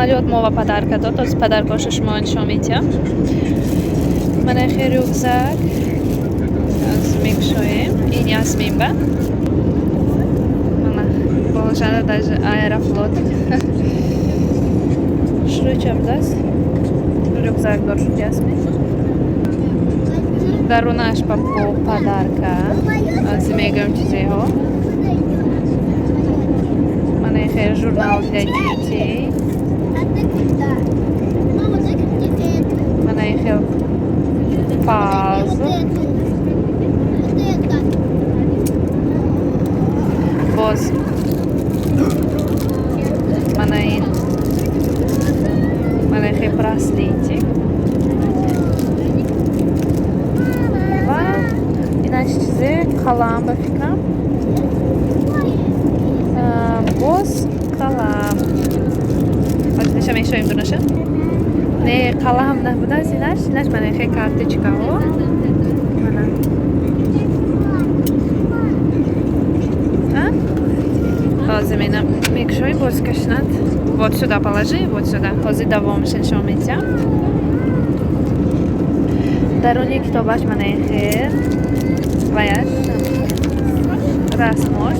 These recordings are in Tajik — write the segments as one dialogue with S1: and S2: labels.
S1: Самолёт мо ва подарка дод. Ҳозир подаркаошо шумо нишон медиҳам. Мана хел рюкзак. Ҳозир мекушоем. Ин Ясмин ба. Мана болошанда даже Аэрофлот. Хушрӯйча будааст. Рюкзак дор шуд Ясмин. Дарунаш ба бо подарка. Ҳозир мегӯям чизеҳо. Мана хел журнал для детей.
S2: А ты куда? Мама, дай мне эту.
S1: Мана хел пазл.
S2: Вот эту. Вот это.
S1: Боз мана ин, мана хел браслетик ва инаш чизе, қалам ба фикрам. Боз қалам ҳозир мешоем дунаша. Не, қалам набудааст инаш. Инаш мана хел карточкаҳо, мана. А? Ҳозир мена мекушоем, боз кашнад. Вот сюда положи, вот сюда. Ҳозир давомша нишон медиҳам. Даруни китобаш мана ин хел ваяш расмош.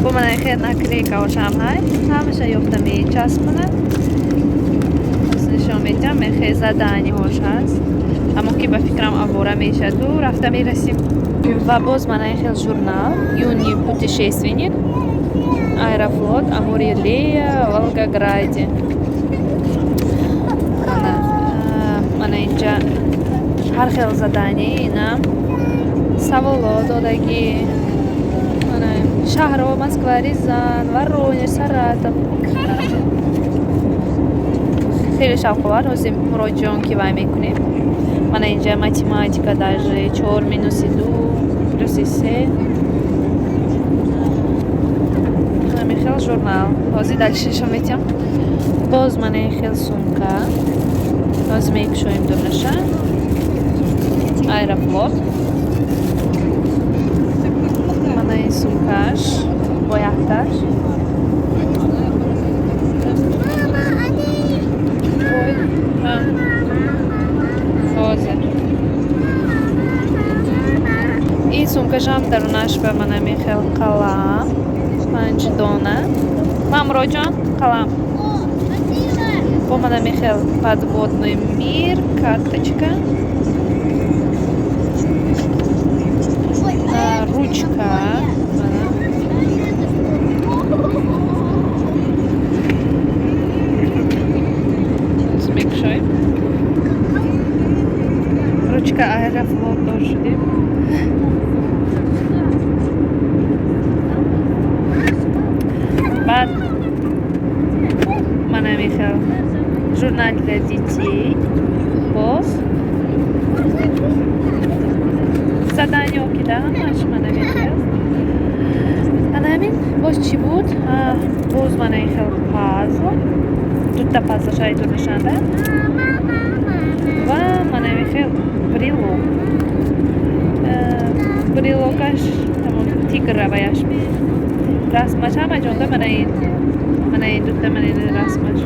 S1: Бо мана ин хел наклейкаошам ҳай. Ҳамаша ёфта мечаспонад. Ҳозир нишон медиҳам, ин хел заданиҳош ҳаст. Ҳамон ки ба фикрам авора мешаду рафта мерасим. Ва боз мана ин хел журнал «Юный путешественник», Аэрофлот, Амурилея, Волгограде. Мана, мана инҷа ҳар хел задание, инам саволо додагӣ. Мана шаҳрҳо: Москва, Рязан, Воронеж, Саратов. Хеле шавқовар. Ҳозир Муроҷон ки вай мекунем. Мана инҷа математика, даже чор минуси ду плюси се. Ҳамин хел журнал. Ҳозир дальше нишон медиҳам. Боз мана ин хел сумка. Ҳозир мекушоем дунаша. Аэрофлот. Мана ин сумкаш бо яхташ.
S2: Мама, они.
S1: Ой, а. Ҳозир. Ин сумкашам дарунаш ба мана ҳамин хел қалам. Панҷ дона. Ма, Муроҷон, қалам.
S2: О, спасибо.
S1: Бо мана ҳамин хел подводный мир, карточка.
S2: Ой,
S1: А,
S2: а это
S1: ручка.
S2: что такое?
S1: Мана.
S2: А это что?
S1: Ҳозир мекушоем. Ручка Аэрофлот дор шудем. Баъд мана ҳамин хел журнал для детей. Боз задание ки да ҳамаш мана ҳамин хел. Ана ҳамин, боз чӣ буд? А, боз мана ин хел пазл. Дута пазл шояд дунашанда. Ва мана ҳамин хел брелок. Брелокаш ҳамон тигр ваяш расмаш ҳама ҷонда, мана ин, мана ин дута, мана ин расмаш.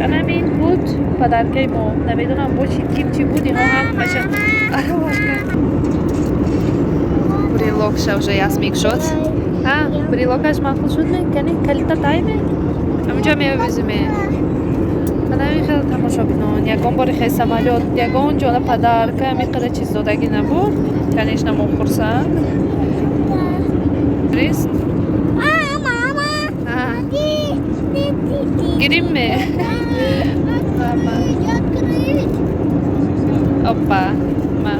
S1: Ана ҳамин буд подаркаи мо. Намедонам, бо чи ким чӣ буд, инҳо ҳамаша аралаш кард. Брелокша уже Ясмик шуд. А, брелокаш маъқул шуд ме? Кани калита тайме? Ҳаминҷо меовезиме. Мана ҳамин хел, тамошобинон, ягон бори хел самолёт, ягон ҷона подарка ҳамин қадар чиз додагӣ набуд. Конечно, мо хурсанд. Рист?
S2: А, мама.
S1: А,
S2: Ди, ди, ди, ди.
S1: Гирим ме? Мама.
S2: Открыть.
S1: Опа. Ма.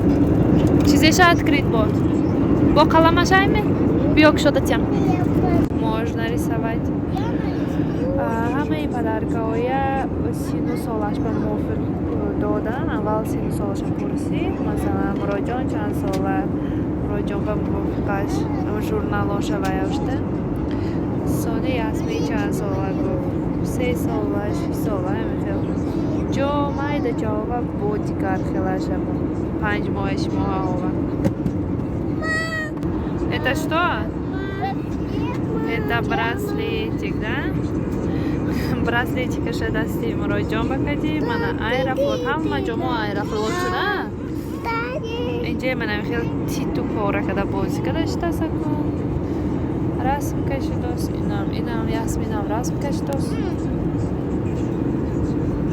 S1: Чизеша открыть буд. Бо қаламаш айме? Биё, кушодатям. Можно рисовать.
S2: Я нарисую.
S1: А, ҳамаи подаркаҳоя сину солаш ба мувофиқ додан. Аввал сину солаша пурсид. Масалан, Муроҷон чанд сола? Муроҷон ба мувофиқаш журналоша ваяшта. Сони Ясмин чанд сола гуфт. 3 сола, 6 сола, ҳамин хел. Ҷо майда ҷавоба бо дигар хелаша, 5 моҳа, 6 моҳа ова. Это что? Это браслетик, да? Браслетик аша дасти Муроҷон бакади. Мана Аэрофлот, ҳама ҷомо Аэрофлот шуда. Инҷа мана хел титу пора када бозӣ када шитасаку. Расм кашидос, инам Ясминам расм кашидос.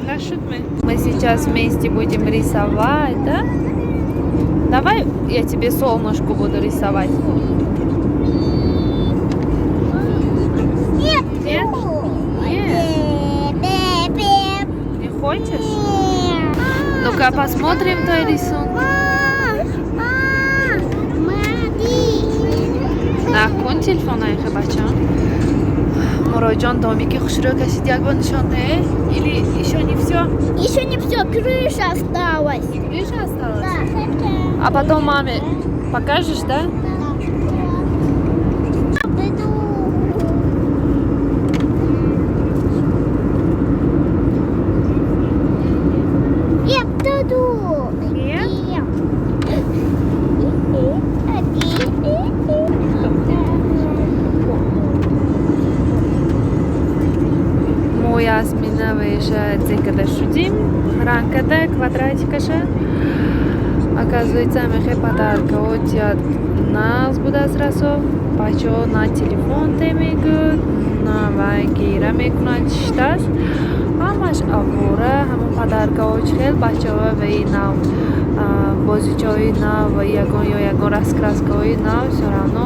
S1: Нашуд мы? Мы сейчас вместе будем рисовать, да? Давай я тебе солнышко буду рисовать.
S2: Нет.
S1: Нет? Нет. Не хочешь? Ну-ка посмотрим твой рисунок. Накун телефон айхе, бачам. Муроҷон домики хушрӯ кашид, як бор нишон де. Или еще не все?
S2: Еще не все, крыша осталась.
S1: Крыша осталась?
S2: Да.
S1: А потом маме покажешь, да?
S2: Да. Нет, даду.
S1: Нет?
S2: Нет.
S1: Мо Ясмина веша цекада шудим, ранкада квадратикаша. Оказывается, мехе подарка отят нағз будааст расо. Бачаҳо на телефон те мегӯд, на вай гира мекунад, чиштааст. Ҳамаш авора, ҳамон подаркаҳо чӣ хел бачаҳо ваи нав, бозичаҳои нав ва ягон ё ягон раскраскаҳои нав всё равно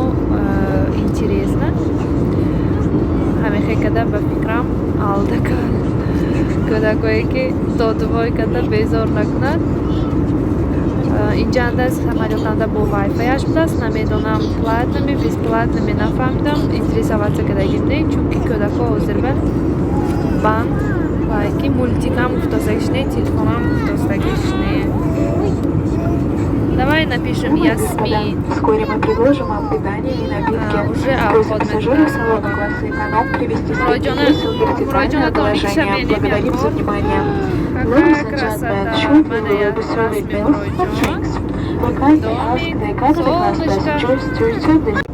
S1: интересно. Ҳамехе када ба фикрам алда кард. Кӯдакое ки додувой карда безор накунад. Инҷанда самолётанда бо вайфаяш будааст, намедонам, платными, бесплатными, нафаҳмидам, интересоваться кардагим не, чунки кӯдакҳо ҳозир ба банд вай ки мультикам гуфтостагиш не, телефонам гуфтостагиш не. Давай напишем
S3: Дамы и господа,
S1: Ясмин.
S3: вскоре мы предложим вам питание и напитки.
S1: А, уже
S3: Просим
S1: обход
S3: пассажиров
S1: метро.
S3: салона класса эконом привести свои
S1: Муроҷона,
S3: кресел в вертикальное
S1: Муроҷона домик
S3: положение.
S1: шабе
S3: Благодарим за
S1: немекун.
S3: внимание.
S1: Какая
S3: Ladies and gentlemen,
S1: красота!
S3: shortly
S1: Мана
S3: we will
S1: я
S3: be serving
S1: расми
S3: meals and
S1: Муроҷон.
S3: drinks. We kindly ask
S1: Домик,
S3: the economy class
S1: солнышко.
S3: passengers to return their